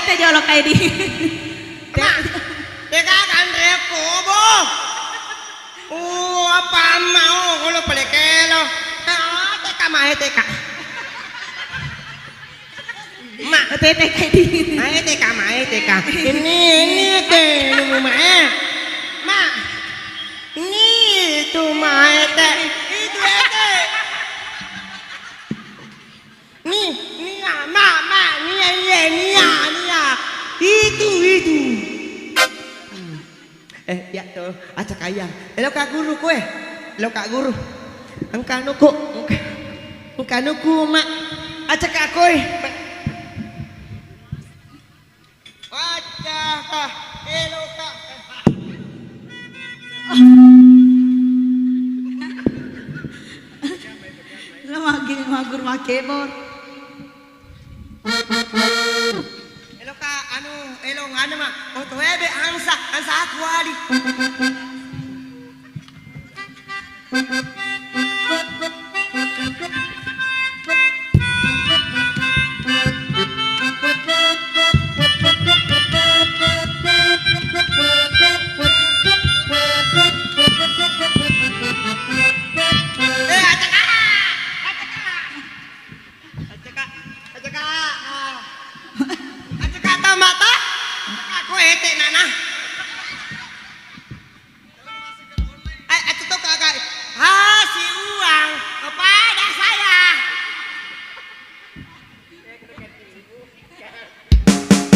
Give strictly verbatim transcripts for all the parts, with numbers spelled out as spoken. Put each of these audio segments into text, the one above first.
Jolo kaidi. Mak, tega kanre kobo. Oh, apa amma, oh, kolo pelekelo. Ah, teka mae teka. Mak. Tete kaidi. Mae teka, mae teka. Ini, ini te, nunggu mae. Mak. Ini itu mae te. Itu ete. Ni, nia, ma, ma, nia, iye, nia, nia. Itu, itu. Eh, iya to, acakaya. Eloka guru koe. Eloka guru. Engka anuku, engka, engka anuku, Mak. Acaka koe. Wacca, ka, eloka. Lo magi magur makebor. Eloka, anu, elo nganu ma. Oto ebe angsa, angsa aku wali. Eh, acaka! Acaka! Acaka! Acaka! Ah. Acaka tau mata? Acaka ko ete nana. Ai, atutuka, Kak. Kasih uang kepada saya.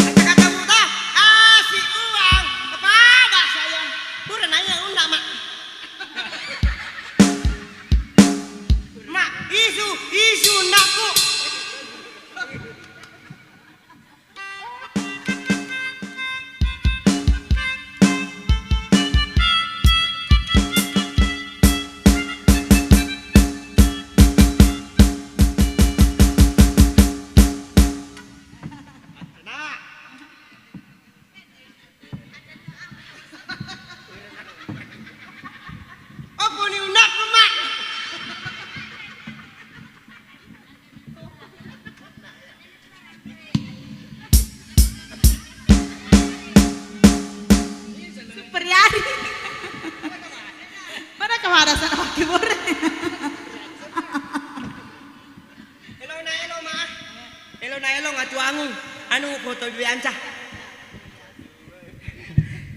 Kata-kata buta, kasih uang kepada saya. Pura nanya unda, Mak. Mak, isu, isu ndakku. Apa ni unak, Mak? Supriyadi. Mana kemana sana pakai bore? Elo na elo, Ma. Elo na elo ngatuangu. Anu foto dua anca.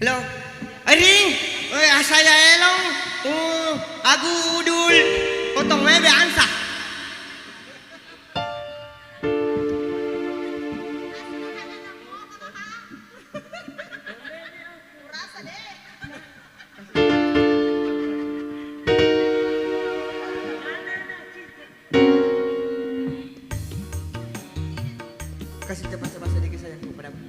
Lo, eri, oi, asaya elong, uh, agu udul, potong mebe ansa. Kasih cepat-cepat sedikit sayangku padamu.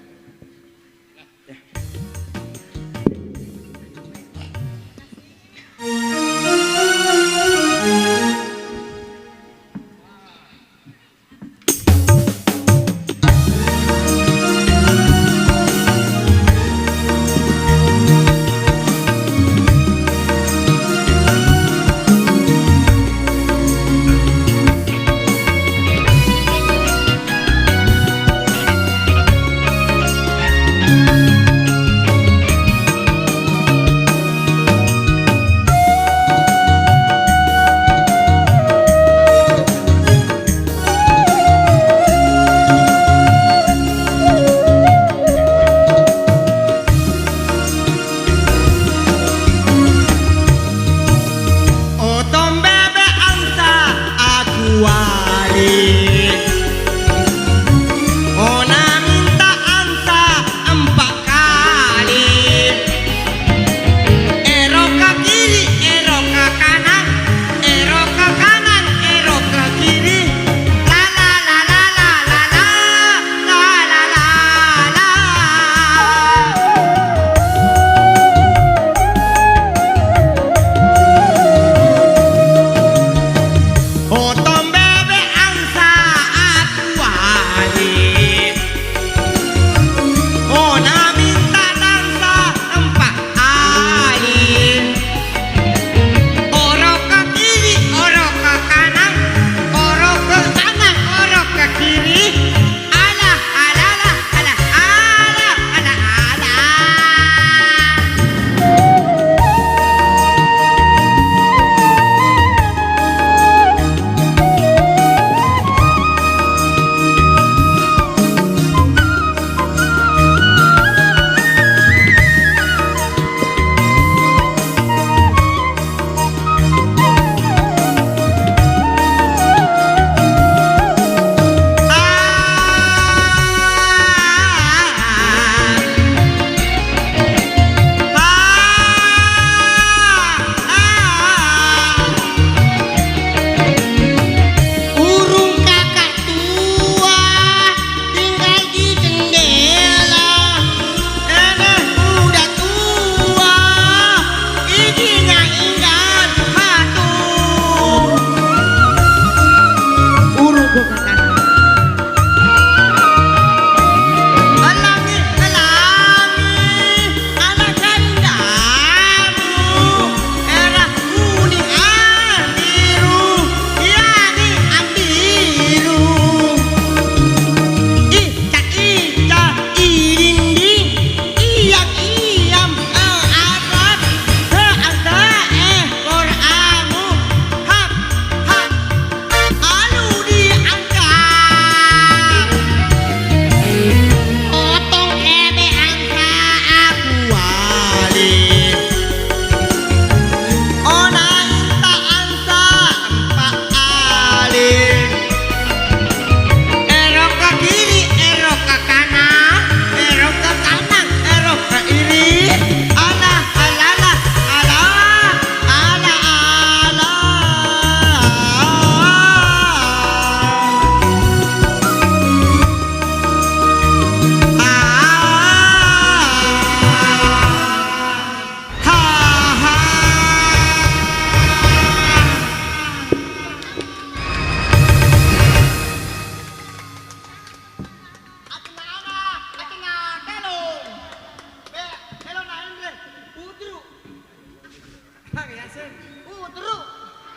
Teru.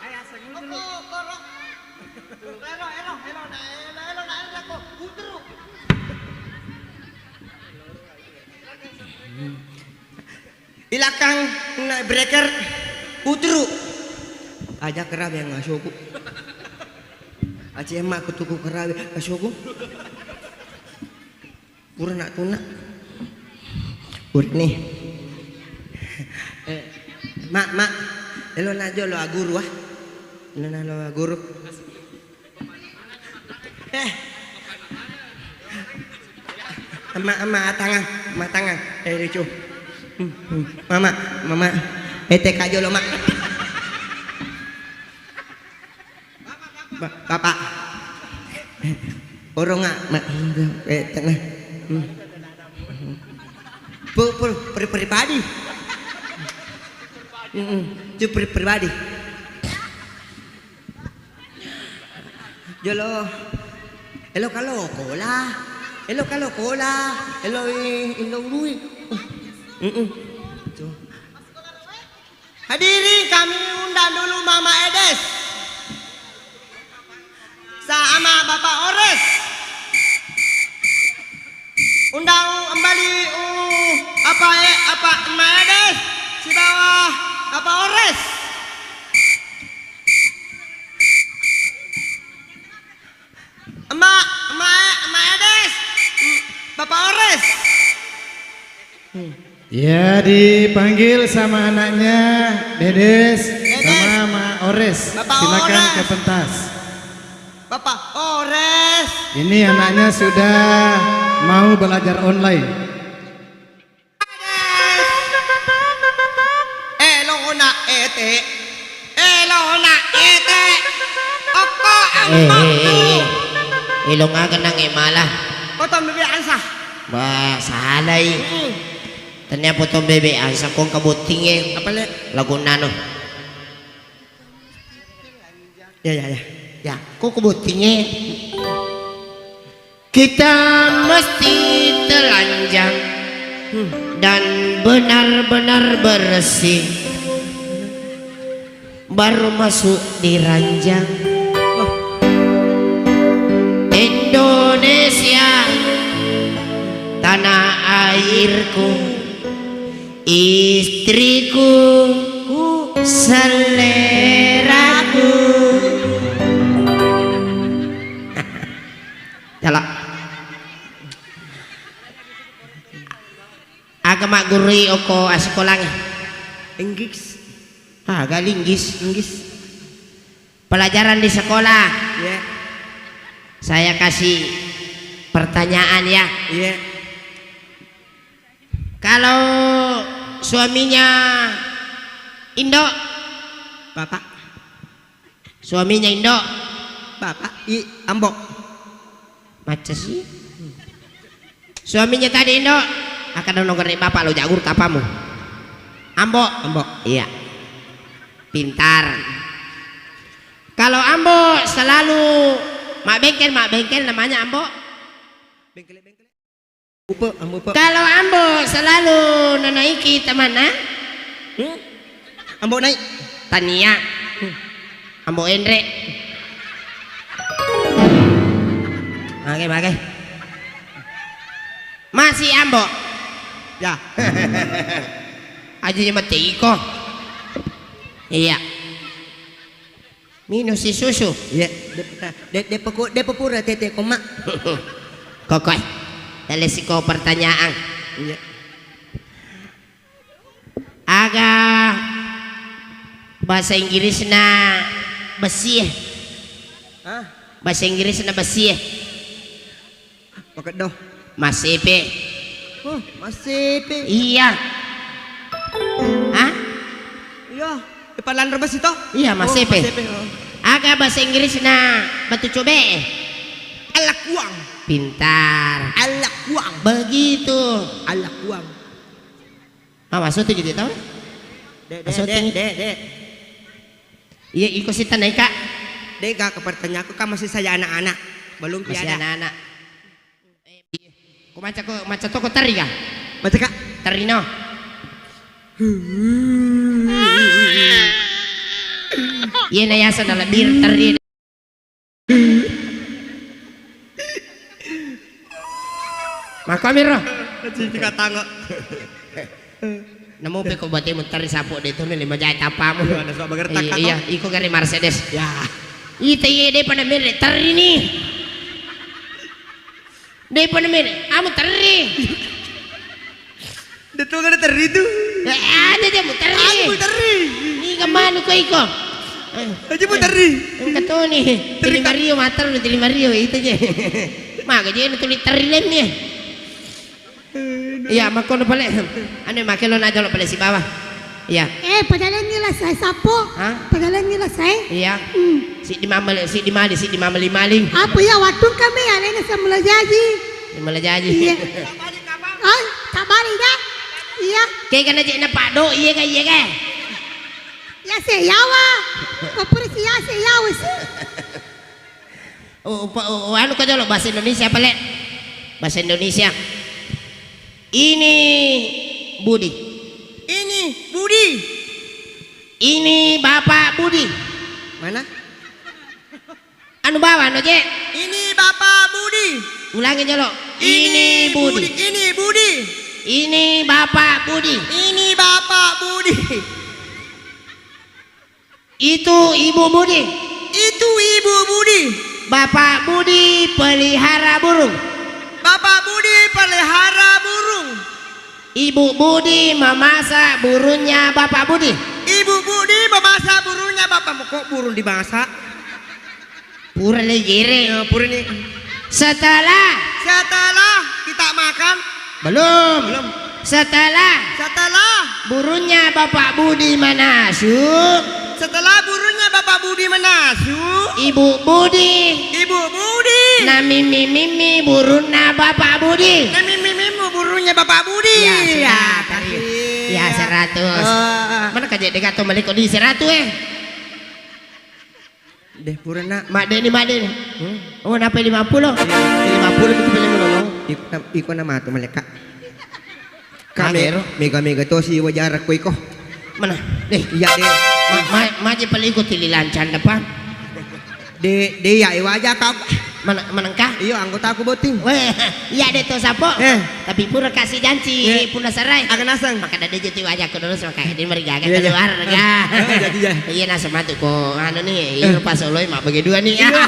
Ayo, asal dulu. Koro. Elo, elo, elo, na, elo, elo, na, elo, ko. Uteru. Ilakang na breaker. Uteru. Aja kerabe yang ngasuku. Aci emak kutuku kerabe ngasuku. Pura nak tunak. Pura nih. Eh, mak, mak. Elo nak jolo aguru ah. Elo nak lo aguru. Eh. Ama, ama, tangan, ama, tangan. Eh, lucu. Hmm, hmm. Mama, mama. Eh, T K jolo, mak. Ba-, Bapak. Orang nggak, ma-, eh, tengah. Hmm. Pu-, pu-, pri-, pribadi. Mm-mm. Itu pri-, pribadi. Jolo. Elo kalo kola. Elo kalo kola. Elo i-, elo lui. Mm-mm. Tuh. Hadirin, kami undang dulu Mama Edes. Sama Bapak Ores. Undang kembali, uh, apa, eh, apa, Mama Edes. Sibawa Bapak Ores. Emak, emak, emak Edes. Bapak Ores. Hmm. Ya, dipanggil sama anaknya, Dedes, Dedes. Sama Mak Ores. Bapak Silakan Ores. Ke pentas. Bapak Ores. Ini anaknya sudah mau belajar online. Elo na ete. Elo na ete. Okko. Eh, eh, eh, eh. Elo ngaga nang emala. Potong bebek angsa. Wah, salai. Mm. Tania potong bebek angsa kong kabottinge. Apa, Le? Lagu nano. Ya, ya, ya. Ya, kok kabottinge? Kita mesti telanjang dan benar-benar bersih, baru masuk di ranjang. Indonesia, tanah airku, istriku, seleraku. Jala. Aga maggurui okko asikolangnge? Inggris. Aga linggis? Inggris. Pelajaran di sekolah. Iya. Saya kasih pertanyaan ya. Iya. Kalau suaminya Indo? Bapak. Suaminya Indo? Bapak, i, Ambo. Macca si. Suaminya tadi Indo? Akkeda nogere bapak lo jagur kapamu. Ambo? Ambo. Iya. Pintar. Kalau Ambo selalu mabbengkel, mabbengkel namanya Ambo? Bengkel, bengkel. Upe, Ambo Upe. Kalau Ambo selalu nanaiki temanna? Hmm? Ambo naik. Tania. Hmm. Ambo Enre. Mage, mage. Masih Ambo. Ya. Aja mati iko. Iya. Minum si susu. Iya, de-, de-, de-, peko-, de-, pura tete koma. Kokoi. Tele siko pertanyaan. Iya. Aga bahasa Inggrisna besi ya? Hah? Bahasa Inggrisna besi ya? Makeddo. Masepe. Oh, masepe. Iya. Hah? Iya, e, palanro besi to? Iya, oh, masepe. Masepe, oh. Aga bahasa Inggrisna batu cobe? Alakuang. Pintar. Alakuang. Begitu. Alakuang. Ah, maksudnya gitu tau? Dek, dek, dek, dek, dek. Iya, iko sita naika. Dek, gak ke pertanyaanku kan masih saya anak-anak. Belum masih tiada. Anak-anak. Ko maca ko, maca toko teri ka? Maca, Kak. Terino. Hmm. Iyena yaseng nalebbireng terri. Makkamiro. Cinti katango. Namo pe ko bate muterri sapo de' toni lima jai tapamu. Iya, ada suara bergerak. Iya, iko gare Mercedes. Ya. Ita iye de' pada mere terri ni. De' pada mere, amu terri. De' tu kada terri tu. Eh, ada dia muterri. Aku muterri. Ni kemana ko iko? Eh, aja muterri. Engka toni. Terri. Tili Mario mater, tili Mario itu je. Maka je tuli terri lemmi. Iya, makkono pale. Anu make lo najolo pale sibawa. Iya. Eh, padalenni la sae sapo. Hah? Padalenni la sae. Iya. Hmm. Siddi mamale, siddi mali, siddi mamali maling. Apa ya wattung kami alena semula jaji. Semula jaji. Iya. Ah, tak balik dah. Iya. Kayak kena cek na pado, iya kan, iya kan? Ya se yawa. Kau pergi ya se yawa sih. Oh, oh, oh, anu ka jolo bahasa Indonesia apa, Le? Bahasa Indonesia. Ini Budi. Ini Budi. Ini Bapak Budi. Mana? Anu bawah no, Je. Ini Bapak Budi. Ulangi jolo. Ini Budi. Ini Budi. Ini Bapak Budi. Ini Bapak Budi. Itu Ibu Budi. Itu Ibu Budi. Bapak Budi pelihara burung. Bapak Budi pelihara burung. Ibu Budi memasak burungnya Bapak Budi. Ibu Budi memasak burungnya Bapak. Kok burung dimasak? Pura le jere. Ya, pura ni. Setelah. Setelah kita makan. Belum. Belum. Setelah. Setelah. Burungnya Bapak Budi manasuk. Setelah burungnya Bapak Budi manasuk. Ibu Budi. Ibu Budi. Namimi-mimi burungna Bapak Budi. Namimi-mimi burungnya Bapak Budi. Ya, sudah, tadi. Ya, seratus. Oh. Mana kaje degato maliko di seratus, eh? Deh, pura, Nak. Madde ni, madde ni. Hmm? Oh, napa lima puluh? Lima puluh itu paling menolong. Iko na, iko na matu maleka. Kami mega-mega to si wajarak ko iko. Mana? Deh. Iya, deh. Ma, ma, maje paling iko tili lancang depan. De, de, ya, iwaja kau. Mana, manengka? Iyo, anggota aku botting. Weh, iya deh to sapo. Eh. Tapi pura kasih janji, eh, puna sarai. Aga naseng? Maka dadi jati wajah aku dulu sama kayak di merigaga. Iya, iya. Keluarga. Eh, jadi, iya. Iya, naseng matu ko anu nih, iya, eh, pas oloi mak bagi dua nih. Iya. Iya.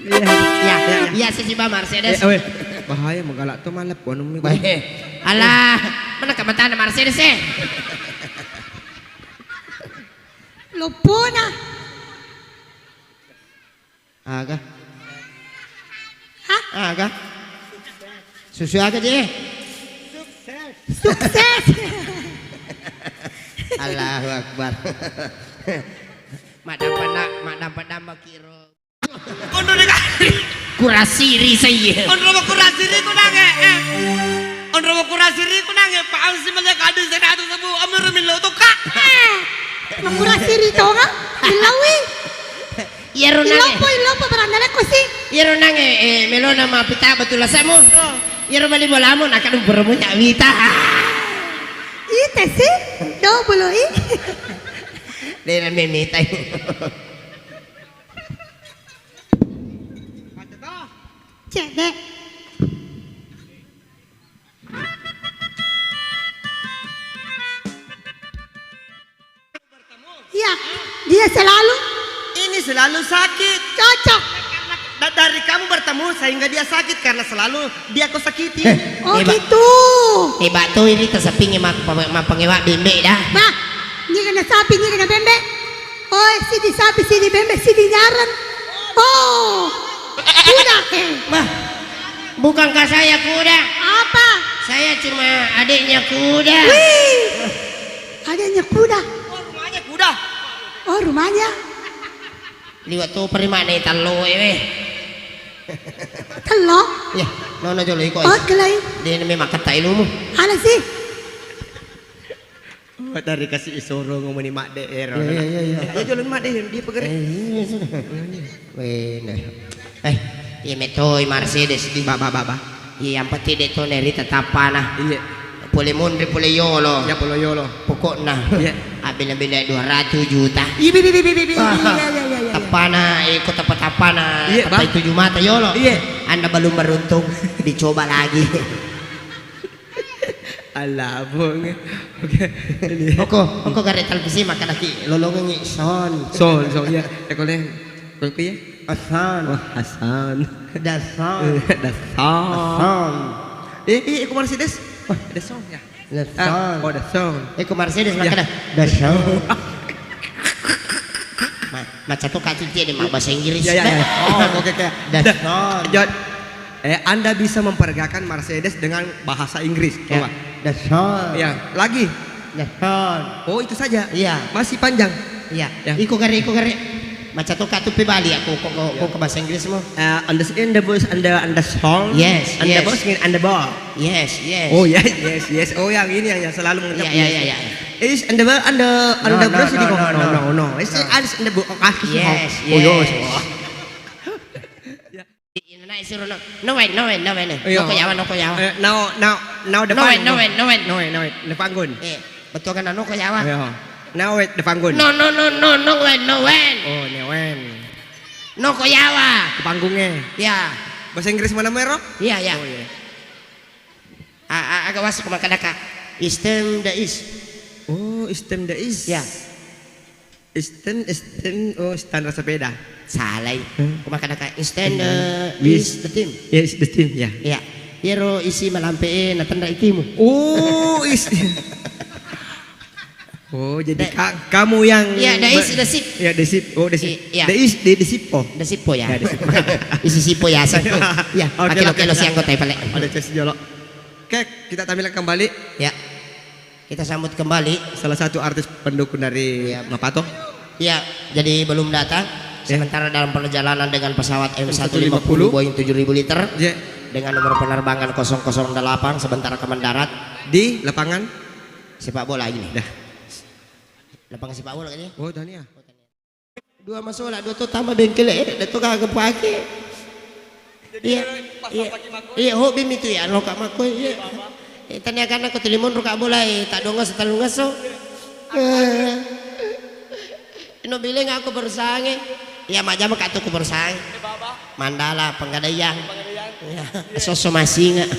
Iya, iya, iya, sisi ba Mercedes. Eh, weh. Bahaya menggalak tuh malah ponu mi. Bahaya. Alah, mana kematana Mercedes, eh? Lopona. Aga? Hah? Aga? Susu aga, Je? Sukses. Allahu Akbar. Mak dapat nak, mak dapat nama kiro. Onro de kali. Kurasiri saya. Onro kurasiri ku nange, eh. Onro kurasiri ku nange, Pak Ausi melihat kadu saya atu sebu, Amir Milo tuh, Kak. Eh, makurasiri to, Kak? Ilawi. Iyaro nange. Iloppo, iloppo, barang dalekko si. Iyaro nange, eh, melona mapita betul lasamu. Oh. Iyaro bali bolamu, nakadung puramu nyak wita. Ite si, dobolo i. Dena memitai. Cedde. Iya, dia selalu. Ini selalu sakit. Cocok. Da-, dari kamu bertemu sehingga dia sakit karena selalu dia kau sakiti. Eh, oh, hebat. Gitu. Hebat tuh ini tersepingi mak-, mak-, mak pengewa bembe dah. Nah, ini kena sapi, ini kena bembe. Oi, sidi sapi, sidi bembe, sidi nyareng. Oh, kuda. Bah, bukankah saya kuda? Apa? Saya cuma adiknya kuda. Wih, adiknya kuda. Oh, rumahnya kuda. Oh, rumahnya. Liwat tu perimane tallo ewe. Tello? Ya, nono jolo iko. Oh, kelai. Dia ini memang kata ilmu. Ana sih. Oh, dari kasih isoro ngomongin mak de ero. Iya, iya, iya, iya. Ya, jolo mak de, dia pegere. Eh, iya, sudah. Weh, nah. Eh, iya metoi Mercedes di. Ba, ba, ba, ba. Iya, yang penting de to neri tetap panah. Iya. Pole monri pole yolo. Ya, pole yolo. Pokokna. Iya. Abbela-bela dua ratus juta. Iya, iya, iya. Tappana, eh, ko tappa-tappana, iya, tappai tujuh mata yolo. Iya. Anda belum beruntung, dicoba lagi. Allah, Bung. Oke. Oko, oko gare televisi makkedaki lolongengngi son. Son, son, iya. Eh, kole, kole, iya. Hasan. Wah, Hasan. Dasan. Dasan. Dasan. Eh, eh, iko Mercedes. Wah, Dasan, ya. Dasan. Ah, oh, Dasan. Iko Mercedes, iya, makkeda Dasan. Ma-, maca to katu dia di bahasa Inggris. Ya, ya, ya. Oh, oke, oke. Dasan. Eh, Anda bisa memperagakan Mercedes dengan bahasa Inggris. Ya. Coba. Dasan. Ya, lagi. Dasan. Oh, itu saja. Iya. Masih panjang. Iya. Ya. Iko gare, iko gare. Maca to katu pe bali aku ko, ko, ko ke bahasa Inggris mo. Eh, on the, in the bush, on the, on the song. Yes, on the yes. Bush, on the ball. Yes, yes. Oh, yes, yes, yes. Oh, yang ini yang, yang selalu mengucap iya, iya, yes. Iya, iya. Is on the ball, on the, on the bush, no, no, no, no, no. Is on the bush. Yes, oh, yes. Yes. Oh. Ina naik suruh no. No wait, no wait, no wait. Iya. Noko yawa, noko yawa. Eh, now, now, now the no wait, no wait, no wait. No wait, no wait. The panggun. Eh, betul kan noko yawa? Iya. Now wait, the panggun. No, no, no, no, no wait, no wait. Oh, no wait. Noko yawa. Ke panggungnya. Iya. Bahasa Inggris mana mero? Iya, iya. Oh, iya. A-, a-, aga wasu ko makkadaka. Eastern the East. Oh, Eastern the East. Iya. Eastern, Eastern, oh, standar sepeda. Salai. Hmm. Ko makkadaka Eastern the East the team. Yes, the team, ya. Iya. Iyaro isi malampe e natenra ikimu. Oh, is. Oh, jadi kamu yang iya, the East, the Sip. Ya, the Sip. Oh, the Sip. Iya. The East, the, the Sippo. The Sippo ya. Ya, the Sippo. Isi Sippo ya, sang. Iya, oke, oke, oke, siang kota pale. Ada tes jolo. Oke, kita tampilkan kembali. Ya. Kita sambut kembali salah satu artis pendukung dari Mapato. Ya, jadi belum datang. Ya. Sementara dalam perjalanan dengan pesawat M satu lima puluh Boeing tujuh ribu liter. Ya. Dengan nomor penerbangan kosong kosong delapan, sebentar akan mendarat. Di lapangan sepak bola ini. Dah. Lapangan sepak bola kayaknya. Oh, Dania. Dua masola, dua to tama bengkel e, da to gaga pake. Iya, iya. Iya, hobi mi tu ya, loka makko, iya. Eh, tania kana ko telimonro ka bola e, tak dongas, tak lungaso. Eh. No bilang aku perusahaan e. Iya, majama ka tu ku perusahaan. Mandala, Penggadaian. Iya, soso masinga.